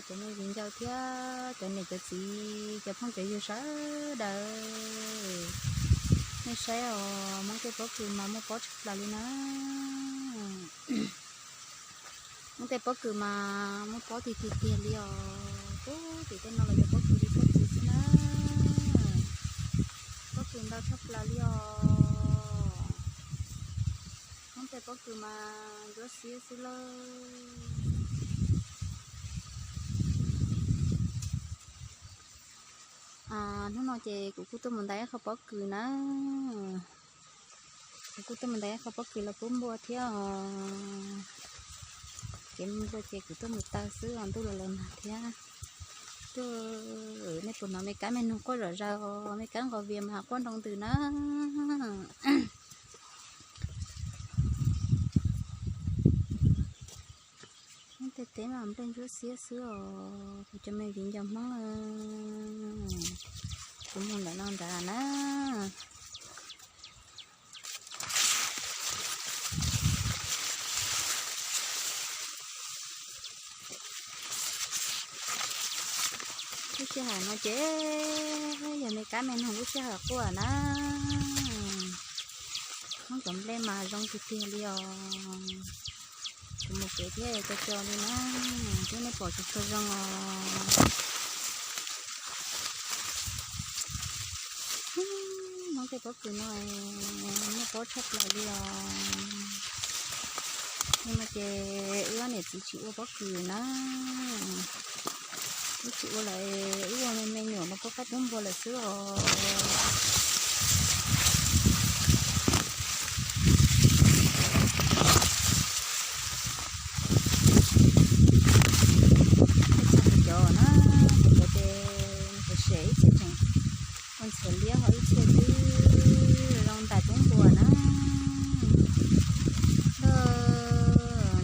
Cov me viv ncaus thiab cov niam cov txiv cov phooj cov ywg sawv daws, nej saib os, Hmoob tej pob kws mas muaj pob tshaj plaws li na. Hmoob tej pob kws mas muaj pob tiag tiag tiag li os. Ub, tim tej no los cov pob kws li pob kws xwb na. Pob kws ntau tshaj plaws li os. Hmoob tej pob kws mas ntsuab xiab xwb lauj. Hnub no ces kuv kuj tuaj mus ntais ib qho pob kws na. Kuv kuj tuaj mus ntais ib qho pob kws los pub npua thiab os. Kev npua ces kuv tuaj mus taw xwb os, ntuj los los nag thiab. Tuaj, nej puas hnov me kab me noog quaj zom zaws, me kab nqos vias mas quaj nroo ntws na. Hmoob tej teb mas nplej ntsuab xiab xwb os, kuv cov me viv ncaus Hmoob. Kuv mus ntawm no nrad na. Lub sij hawm no ces yog me kab me noog lub sij hawm quaj na. Hmoob cov nplej mas zoo tiag tiag li os. Kuv mus kev thiab co co li na, thiab nej pom tsis tshua zoo os. Hmoob tej pob kws no muaj pob tshaj plaws li os. Nim no ces wb ob niam txiv tsis ua pob kws na. Wb tsis ua lawm, wb ua me me nyuam mas kuj qab pub npua lawm xwb os. Ib txhia cov na, cov ces sem ib txhia tseem ua ntxhias liab, ho ib txhia twb zoo ntais pub npua na.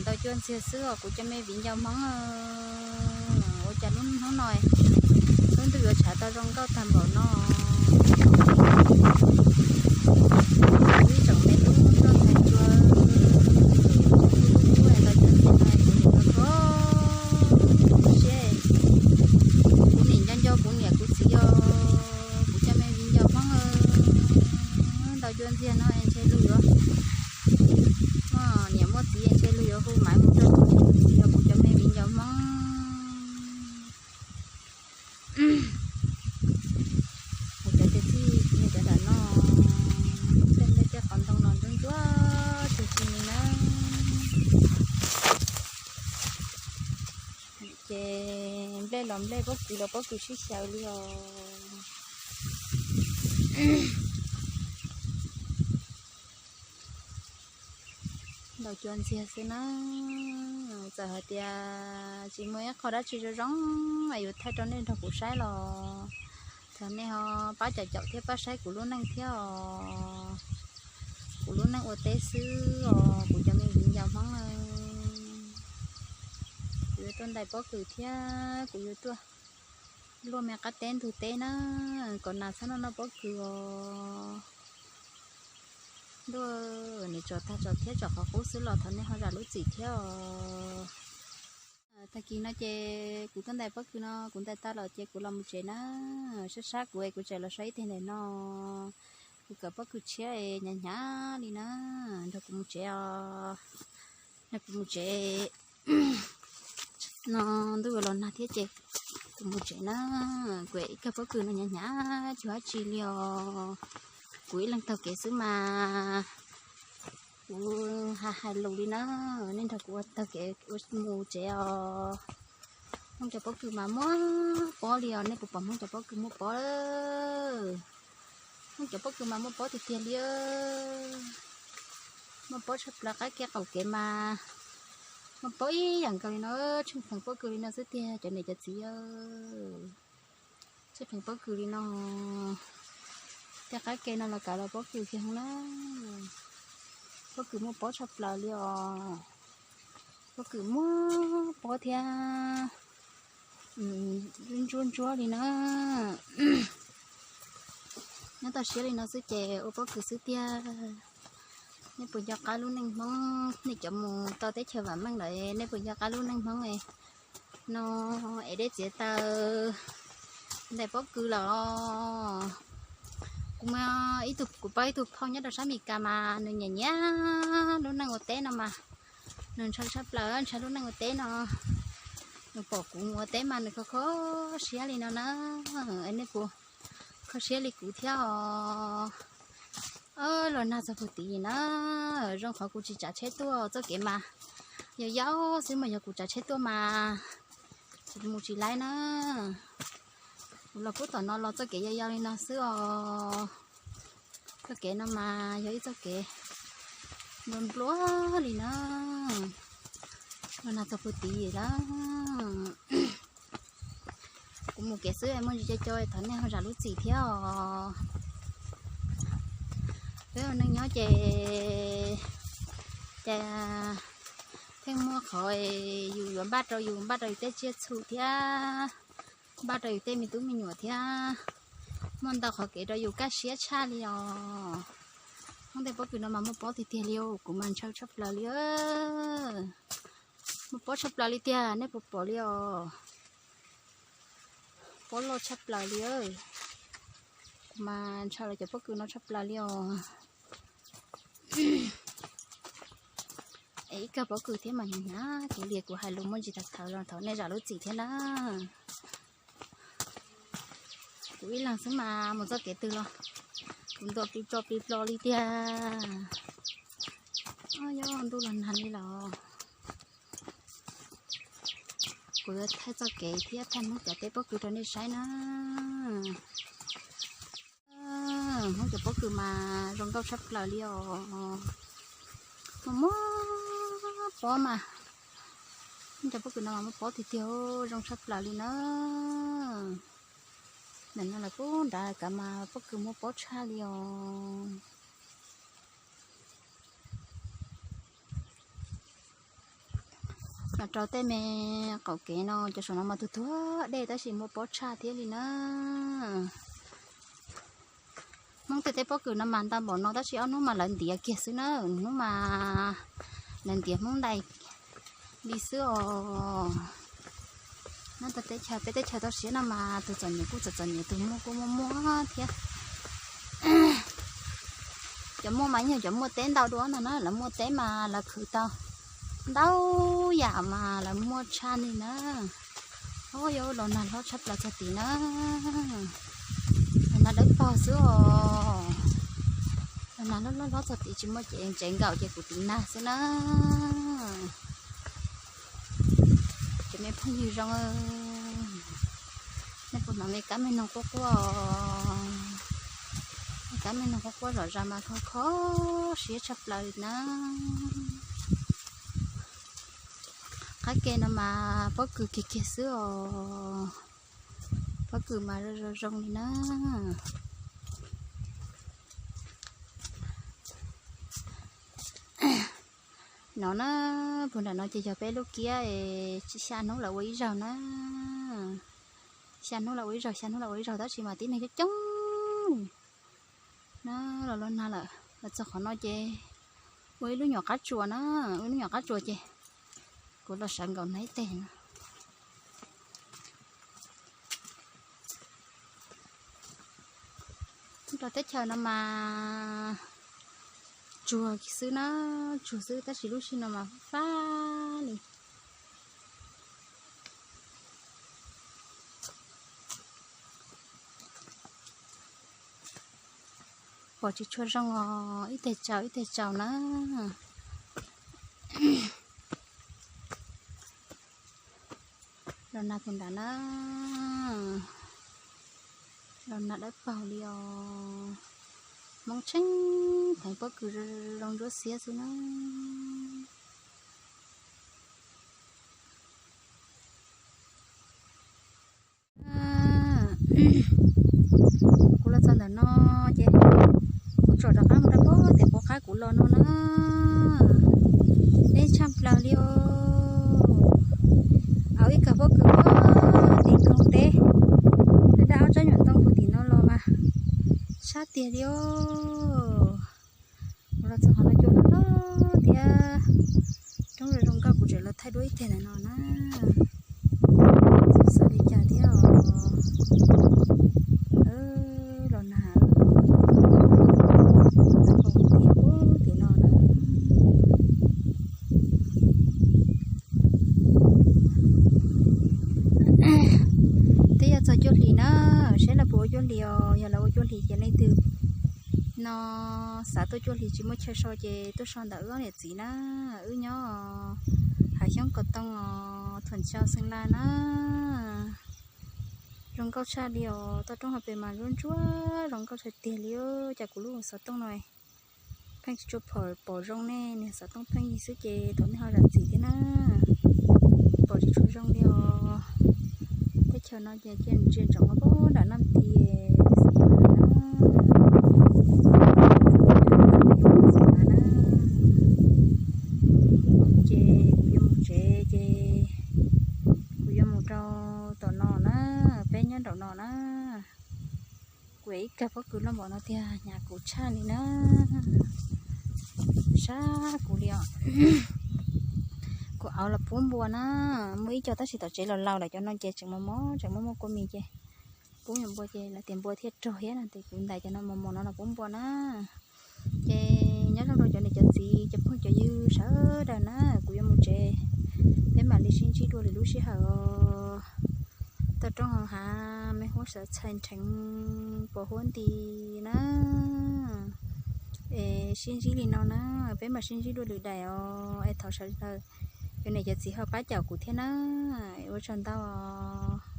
Ntau cua ntxiag xwb os kuv cov me viv ncaus Hmoob. Ua cas lub hnub no lub ntuj yuav tshav tau zoo nkauj tag npaum no. Ib tsoom me tub nroj ntxhais cua, ntau cua ntxiag no kuv nim no kho siab, kuv nim nco nco kuv niam kuv txiv os, kuv cov me viv ncaus Hmoob. Ntau cua ntxiag no ntshe luag yuav muaj niam muaj txiv ntshe luag yuav hu maiv mus rau kuv niam kuv txiv os kuv cov me viv ncaus Hmoob. Kuv cov tias txij cov nram no, tej nplej tej qhov ntoo no ntsuab ntsuab tiag tiag li na. Ces nplej los nplej, pob kws los pob kws sib xyaw li os. Ntau cua ntxiag xwb na. Txawm hais tias tsis muaj ib qho dab tsi zoo zoo es yuav thaij rau nej nrog kuv saib los thov nej ho pab caum caum thiab pab saib kuv lub neej thiab os. Kuv lub neej ua teb xwb os kuv cov me viv ncaus Hmoob. Kuv yuav tuaj ntais pob kws thiab kuv yuav tuaj luaj me qab teb ntug teb na, kom nas txhob noj noj pob kws os. Ntuj, nws tso tag tso thiab tso qhov qub xwb los thov nej ho zam lub txim thiab os. Tag kis no ces kuv tuaj ntais pob kws no kuv ntais tag los ces kuv los mus tsev na. Sab sab kuv es kuv tseem los so ib teg ntawm no, kuv kawm pob kws tshiab es hnyav hnyav li na. Nrog kuv mus tsev os, nrog kuv mus tsev. No ntuj yuav los nag thiab ces kuv mus tsev na. Kuv ib kawm pob kws no hnyav hnyav tsis ua dab tsi li os. Kuv ib leeg taug kev xwb mas kuv hais hais lus li na. Nej nrog kuv ua taug kev mus tsev os. Hmoob cov pob kws mas muaj pob li os, nej puas pom Hmoob cov pob kws muaj pob? Hmoob cov pob kws mas muaj pob tiag tiag li. Muaj pob tshaj plaws, qab kev qaum kev mas muaj pob ib yam nkaus li no. Tsheej pleev pob kws li no xwb tiag cov niam cov txiv. Tsheej pleev pob kws li no. Tej qab kev no los kav los pob kws kiag na. Pob kws muaj pob tshaj plaws li os. Pob kws muaj pob thiab ntsuab ntsuab li na. Nyob toj siab li no xwb ces ua pob kws xwb tiag. Nej puas nco qab lub neej Hmoob? Nej cov mus tau teb chaws vam meej lawm, nej puas nco qab lub neej Hmoob? No es dej txiav taws ntais pob kws los. Kuv, kuv pab ib tug phauj nyob rau sab Meskas mas nws nyiam nyiam lub neej ua teb no mas, nws ntshaw tshaj plaws ntshaw lub neej ua teb no. Nws pom kuv mus ua teb mas nws kho kho siab li no na. Nej puas kho siab li kuv thiab os? Los nag txog puag tid na, zoo qhov kuv tsis tsav tsheb tuaj, txoj kev mas yau yau xwb mas yog kuv tsav tsheb tuaj mas kuv mus tsis laib na. Kuv los pub tom no los txoj kev yau yau li no xwb os. Txoj kev no mas yog ib txoj kev nplua nplua li na. Los nag txog puag tid lawm. Kuv mus kev xwb muaj ntsis co co thov nej ho zam lub txim thiab os. Peb ua neej nyob ces, ces pheej muaj qhov yus yuav npaj rau yus, npaj rau yus tej tsiaj txhu thiab, npaj rau yus tej me tub me nyuam thiab, muaj ntau qhov kev rau yus kaj siab tshaj li os. Hmoob tej pob kws no mas muaj pob tiag tiag li os, kuv mas ntshaw tshaj plaws li. Muaj pob tshaj plaws li tiag, nej puas pom li os? Pob loj tshaj plaws li. Kuv mas ntshaw los cov pob kws no tshaj plaws li os. Es ib kawm pob kws thiab mas hnyav hnyav, kuv lias kuv hais lus muaj ntsis tas thawv los thov nej zam lub txim thiab na. Kuv ib leeg xwb mas mus txoj kev twg los kuv ntuas plig plo plig plo li tiag. Yog ntuj los nag li los, kuv yuav thaij txoj kev thiab thaij Hmoob cov teb pob kws rau nej saib na. Hmoob cov pob kws mas zoo nkauj tshaj plaws li os. Muaj muaj pob mas, Hmoob cov pob kws no mas muaj pob tiag tiag, zoo tshaj plaws li na. Ntawm no lawv kuj nrad kav mas pob kws muaj pob tshaj li os. Los rau tej me qaum kev no, cov saum no mas tuag tuag dej tab sis muaj pob tshaj thiab li na. Hmoob tej teb pob kws no mas ntau npaum no tab sis ob hnub mas lawv ntiav kiag xwb na, hnub mas lawv ntiav Hmoob ntais li xwb os. Nyob tau teb chaws, peb teb chaws toj siab no mas tus txom nyem kuj txom txom nyem, tus muaj kuj muaj muaj thiab. Cov muaj mas yeej yog cov muaj teb ntau dua no na, lawv muaj teb mas lawv khwv tau ntau yam mas lawv muaj tshaj li na. Auj, yog los nag hlob tshaj plaws txog tid na, los nag dawb paug xwb os. Los nag hlob hlob txog tid tsis muaj ces tsev nkaum ces kuv tiv nag xwb na. Cov me phooj ywg zoo, nej puas hnov me kab me noog quaj quaj? Me kab me noog quaj quaj zom zaws mas kho kho siab tshaj plaws li na. Qab ke no mas pob kws kiag kiag xwb os. Pob kws mas zoo zoo zoo li na. No na, puag nram no ces yog peb lub kiab, xya hnub lawv ua ib zaug na. Xya hnub lawv ua ib zaug, xya hnub lawv ua ib zaug tab sis mas tib neeg coob coob na. Los los nag lawm, los txog qhov no ces ua ib lub nyuam qab tsuas na, ua ib lub nyuam qab tsuas ces kuv los sawv nkaum no ib teg no. Rau teb chaws no mas tsuag xwb na, tsuag xwb tab sis lub sij no mas fab li. Pom tsis tshua zoo os, ib teg tsaus ib teg tsaus na. Los nag puag nrad na, los nag dawb paug li os. Hmoob tsheej theev pob kws zoo ntsuab xiab xwb na. Kuv los txog ntawm no ces kuv tsom rov qab mus rau puag tim quav qab kuv los no na. Deb tshaj plaws li os. Au, ib kawm pob kws puag tim nkoog teb, daj daj ob tsob nyuam ntoo puag tim no los mas sab tiag li os. Kuv los txog qhov no cua loj loj thiab roob zoo zoo nkauj, kuv tseem los thaij dua ib teg ntawm no na. Puas ua cuaj hlis os? Yog lawv ua cuaj hlis ces leej twg no xav tuaj cuaj hlis tsis muaj chaw so ces tuaj so ntawm wb ob niam txiv na. Wb nyob Hav Xyoob Kos Tooj os, Thuam Xyo, Xeem Las na. Zoo nkauj tshaj li os, toj roob hauv pes mas ntsuab ntsuab zoo nkauj tshaj tiag li. Cas kuv lub xov tooj no pheej tsis tshua pom zoo ne, niag xov tooj pheej yig xwb ces thov nej ho zam txim thiab na. Pom tsis tshua zoo li os. Teb chaws no ces cia ntsia ntsoov ua pem nram Nam Tis na. Ces kuv yuav mus tsev ces kuv yuav mus rau tom no na, peb nyob nraum no na. Kuv ib kawg pob kws loj npaum no tiag, hnyav kuv tshaj li na. Sab kuv li os. Kuv auv los pub npua na, muaj ib co tab sis tom tsev los laus lawm, cov no ces tseem mos mos tseem muaj muaj kua mis ces pub nyuam npua ces lawv tias npua thiaj rog thiab no ces kuv ntais cov no mos mos no los pub npua na. Ces nyob zoo rau cov niam cov txiv cov phooj cov ywg sawv daws na, kuv yuav mus tsev, peb mam li sib ntsib dua lwm lub sij hawm os. Toj roob hauv hav, me huab sawv txhais nrheev puas huab nti na. Es sib ntsib li no na, peb mam sib ntsib dua lwm daim os. Es thov sawv daws cov niam cov txiv ho pab caum kuv thiab na. Ua tsaug ntau os.